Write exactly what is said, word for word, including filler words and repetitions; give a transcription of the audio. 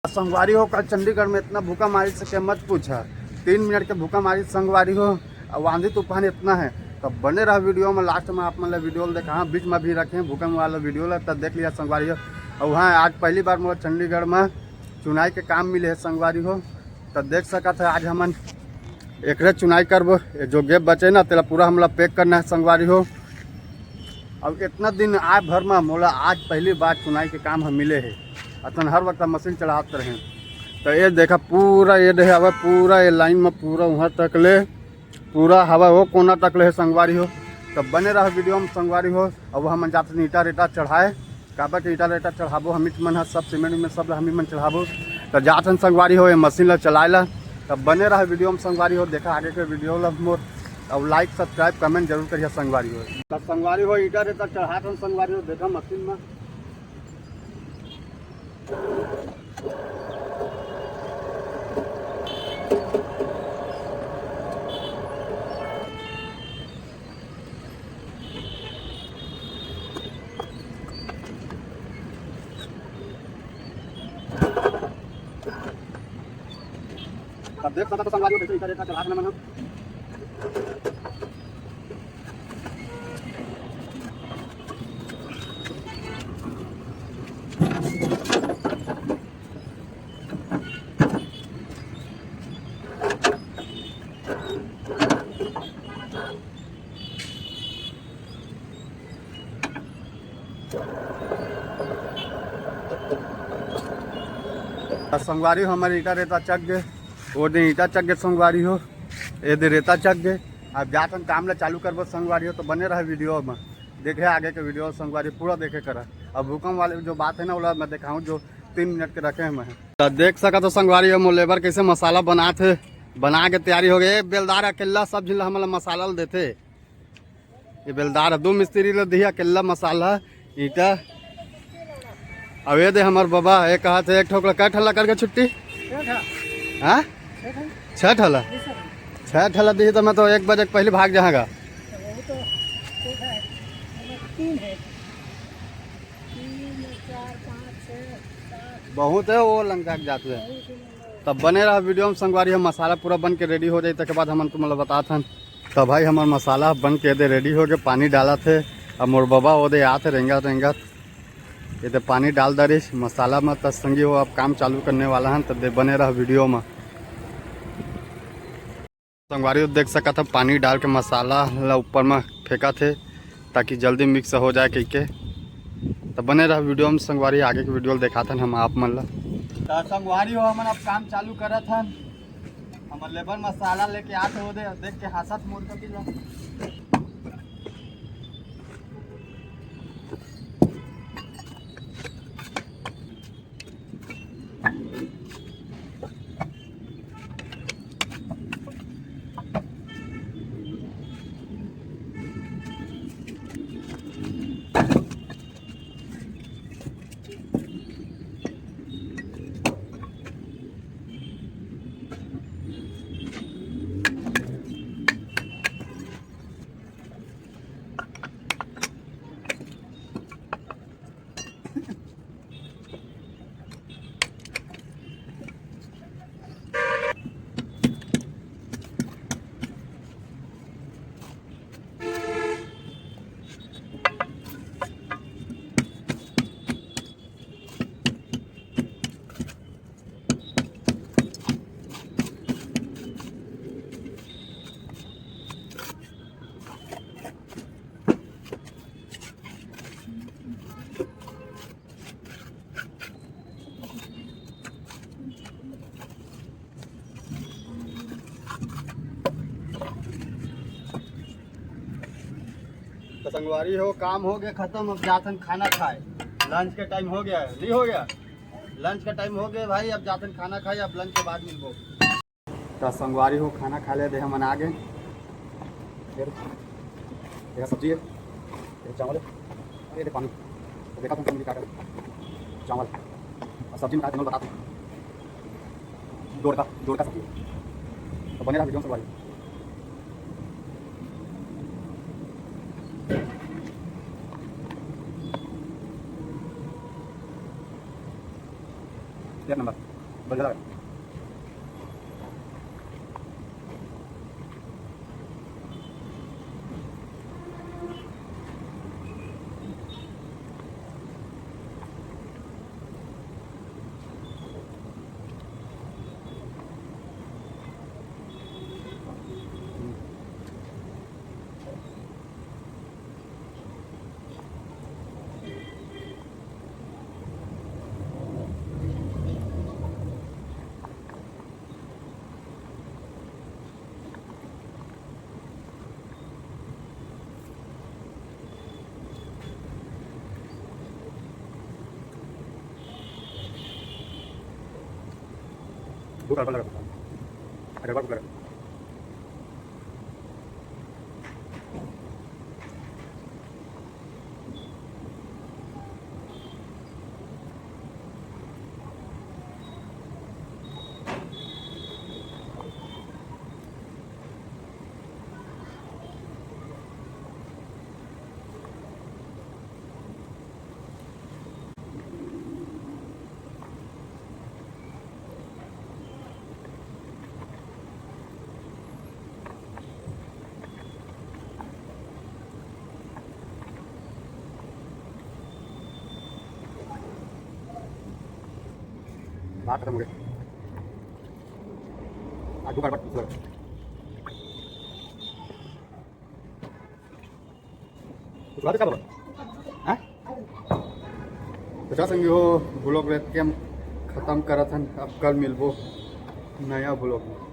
संगवारी हो, कल चंडीगढ़ में इतना भूकंप मारिस के मत पूछा। तीन मिनट के भूकंप मारिस संगवारी हो, अउ आंधी तूफान इतना है। तो बने रहा वीडियो में, लास्ट में आप मन ला वीडियो ला देखा, बीच में भी रखे भूकंप वाला वीडियो ला, तब देख लिया संगवारी हो। अउ हाँ, आज पहली बार मोला चंडीगढ़ में चुनाई के काम मिले है संगवारी हो। तो देख सकत है, आज हमन एकरे चुनाई करबो। ये जो गैप बचे ना, तेला पूरा हमला पैक करना है संगवारी हो। अब इतना दिन आए भर में मोला आज पहली बार चुनाई के काम हम मिले है। अतन हर वक्त हम मशीन चढ़ात रहे। तो ये देखा, पूरा ये दे हवा, पूरा ये लाइन में, पूरा वहाँ तक ले, पूरा हवा वो कोना तक ले है संगवारी हो। तो बने रहा वीडियो में संगवारी हो। अब हमन जात हन ईटा रेटा चढ़ाए, काबर के ईटा रेटा चढ़ाबो, हमीच मन ह सब सीमेंट में सब हमी मन चढ़ाबो। तो जात हन संगवारी हो, ये मशीन ला चलाए ला। तब बने रहा वीडियो में संगवारी हो, देखा आगे के वीडियो ला मोर। अब लाइक, सब्सक्राइब, कमेंट जरूर करिए संगवारी हो। तो संगवारी हो, ईटा रेटा चढ़ात हन संगवारी हो, देखा मशीन में। तब देख सकत हो संगवारी हो, कैसे ईटा रेटा चढ़ात हन हमन। संगवारी हो, हमर ईटा रेता चक गे, वो दिन ईटा चक गे संगवारी हो, ये दिन रेता चक गे। अब जात हम काम ला चालू करबो संगवारी हो, तो बने रहे वीडियो में, देखे आगे के वीडियो संगवारी पूरा देखे करा। अब भूकंप वाले जो बात है ना, ओला मैं दिखाऊँ जो तीन मिनट के रखे हैं मैं। तो देख सकत हो संगवारी हो, मोर लेबर कैसे मसाला बनात हे, बना के तैयारी हो गए। ये बेलदार अकेला सब झिन ला हमन ला मसाला ला देथे। ये बेलदार ह दू मिस्त्री ल दिही अकेल्ला मसाला, ईंटा। अब ये दे हमर बबा, ये कहत हे एक ठोक ल कै ठल्ला करके छुट्टी? छह ठा। हाँ? छह ठा। छह ठल्ला? छह ठल्ला। छह ठल्ला दिही तो मैं तो एक बजे के पहले भाग जाऊंगा। तो वो तो छह ठा है। नंबर तीन है। तीन, चार, पाँच, छह, सात। बहुत है वो लंका के जात हुए। बहुत ही लंबा है। तब बने रहा वीडियो में संगवारी, हम मसाला पूरा बन के रेडी हो जाई, तेके बाद हमन तुमन ल बतात हन। त भाई, हमर मसाला बन के दे रेडी हो गए, पानी डालत हे। अब मोर बबा ओदे आत हे रेंगत रेंगत, ये दे पानी डाल दरिस मसाला में। त संगी हो, अब काम चालू करने वाला हन, त दे बने रह वीडियो में। संगवारी हो, देख सकत ह, पानी डाल के मसाला ला ऊपर में फेंकत हे, ताकि जल्दी मिक्स हो जाए कहिके। त बने रह वीडियो में संगवारी, आगे के वीडियो ल देखाथन हम आप मन ला। त संगवारी हो, हमन अब काम चालू करत हन। हमर लेबर मसाला लेके आत हे ओदे, देख के हंसत मोर कति ला। तो संगवारी हो, काम हो गया खत्म, अब जाथन खाना खाए। लंच का टाइम हो गया है, नहीं हो गया? लंच का टाइम हो गया भाई, अब जाथन खाना खाए, अब लंच के बाद मिलबो। त संगवारी हो, खाना खा ले दे हमन आ गए। फिर यह सब्जी है, ये चावल है, अरे ये पानी। तो देखा तुम मुझे क्या कर, चावल और सब्जी में क्या तुम बता, जोड़ का जोड़ का सब्जी है। तो बने रहा वीडियो में संगवारी। एक नंबर। बंदा। दो बार लगा। अरे, बार लगा। बात खत्म हो गई। आज दो बार बात कुछ लगा। कुछ बात क्या बोला? हाँ? तो जा संगी हो, vlog ला एतके म खतम करत हन। अब कल मिलबो नया vlog में।